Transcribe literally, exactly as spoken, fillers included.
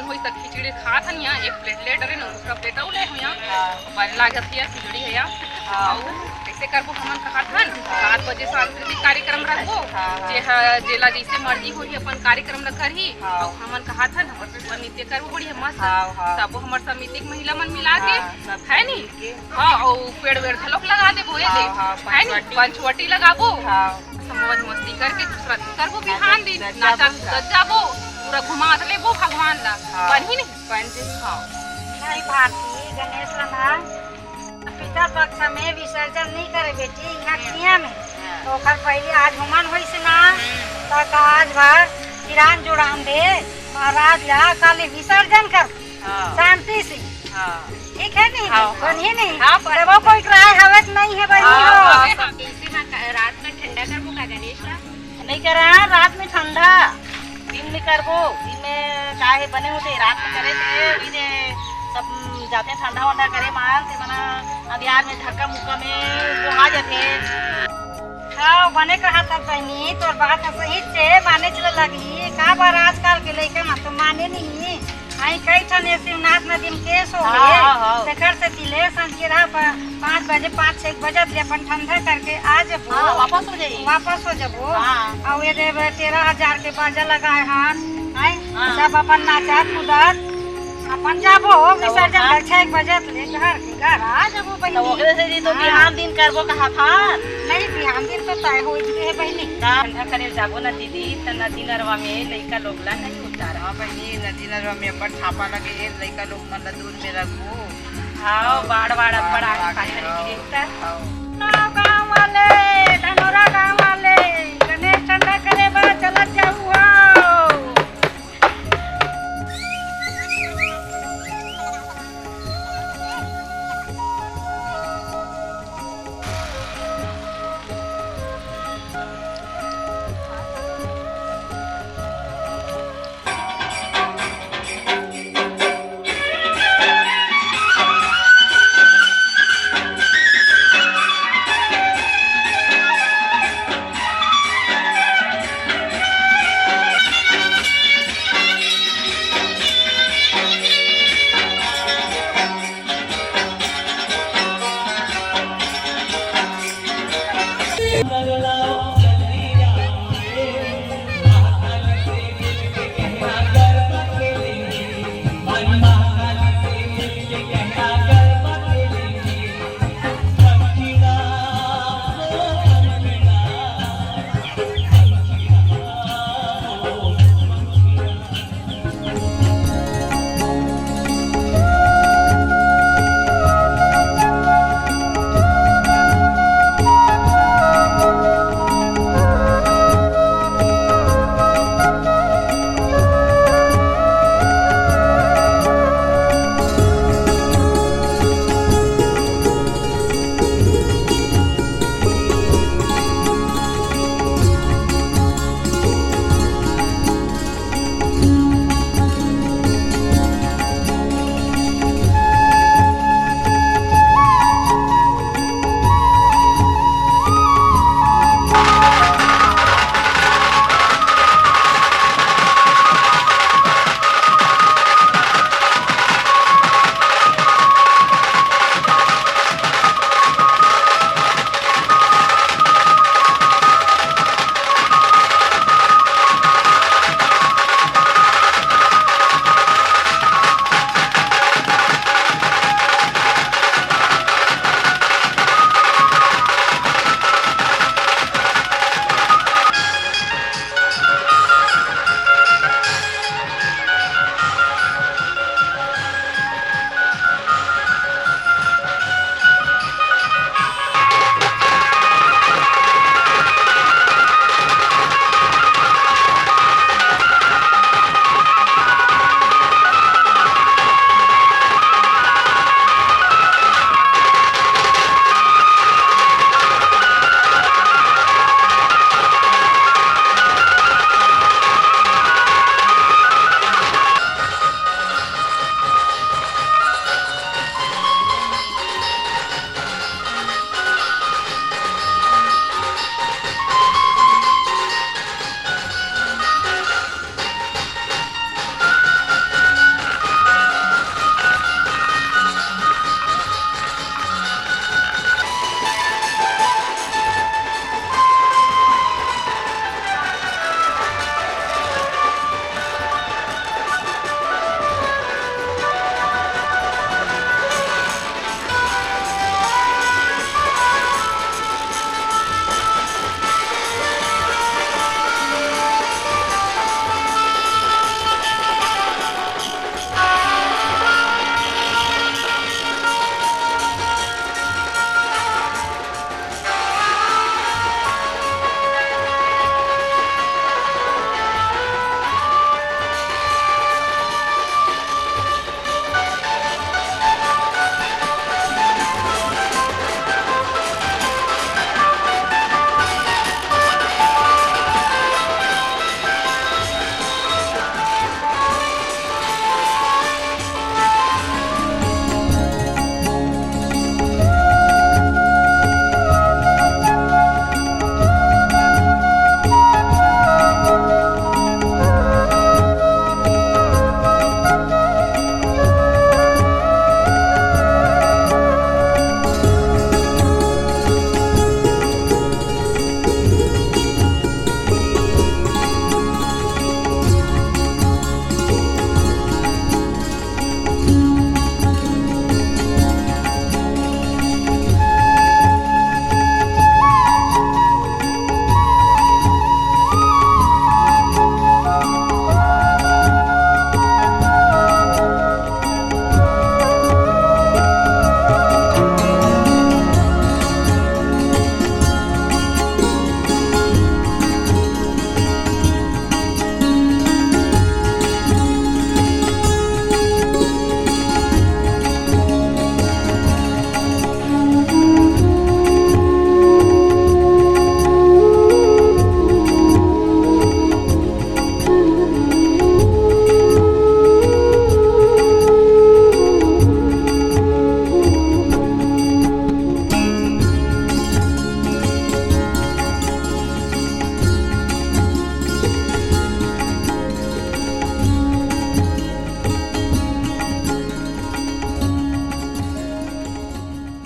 होई त खिचड़ी खात हन यहाँ, एक प्लेट ले डरे न, दूसरा प्लेट अउ ले हो यहाँ। हाँ। बने लागत हे यार खिचड़ी हे यार। हाँ। अउ कैसे करबो हमन कहत हन, हाँ। सात बजे सांस्कृतिक कार्यक्रम रखबो, हाँ, हाँ। जे ह-, जेला जैसे मर्जी होही अपन कार्यक्रम ल करही। हाँ। अउ हमन कहत हन, हमर सब नृत्य करबो बढ़िया मस्त। हाँ, हाँ। सबो हमर समिति के महिला मन मिला के, हाँ, सब है नी? मिल के। हाँ, अउ पेड़ वेड़ घलोक लगा देबो, ये हाँ, दे। हाँ, है नी? पंचवटी। पंचवटी लगाबो। हाँ। मौज मस्ती करके दूसरा दिन करबो, बिहान दिन गजा नाचा गजा। कूदत जाबो, पूरा घुमात लेबो भगवान ला। हाँ। बनही नहीं? बन जही। हाँ। नहीं भारती, गणेश ला ना पितर पक्ष में विसर्जन नहीं करे बेटी, यहाँ हम्म। किया में। हाँ। तो ओकर पहले आज होमन होइस ना, हम्म। त आज भर किरान जुड़ान दे, महाराज ला काली विसर्जन कर। हाँ। शांति से। हाँ। ठीक है नहीं? हाँ, हाँ। बनही नहीं? हाँ, पर तबो कोई राय हवे त नहीं है बहिनी हाँ, हो। हाँ। इसी में का-, रात में ठंडा करबो का गणेश ला? नहीं करा, रात में ठंडा, दिन में करबो। दिन में का हे बने होते, रात में करे थे, वही दे सब जाते ठंडा वंडा करे मान, ते मना अंधियार में धक्का मुक्का में वो आ जाते। हाँ, बने कहा था बहिनी, तोर बात ह सही छे, माने चले लगही। का बार आजकल के लइका मन तो माने नहीं। आई कई ठन ये शिवनाथ नदी में केस हो हाँ, गए। हाँ, हाँ। तेकर से तिले संझिरा प-, पाँच बजे, पाँच छः बजे ले अपन ठंडा करके आ जबो। हाँ, वापस हो जाई। वापस हो जबो। हाँ। अउ ये दे तेरह हजार के बाजा लगाए हन, हैं? हाँ। सब अपन नाचत कूदत अपन जाबो, तो विसर्जन हाँ। कर छः एक बजे ले घर के घर आ जबो तो बहिनी। ओकरे से जी तो हाँ। बिहान दिन करबो कहा था। नहीं, बिहान दिन तो तय हो ही है बहिनी। का? ठंडा करे जाबो ना दीदी, त नदी नरवा में लइका लोग ला नहीं उतारा। हाँ बहिनी, नदी नरवा में अब्बड़ छापा लगे हे, लइका लोग मन ला दूर में रखबो। हाँ, बाढ़, बाढ़ अब्बड़ आगे पानी हाँ। गिरे त। हाँ। गाँव वाले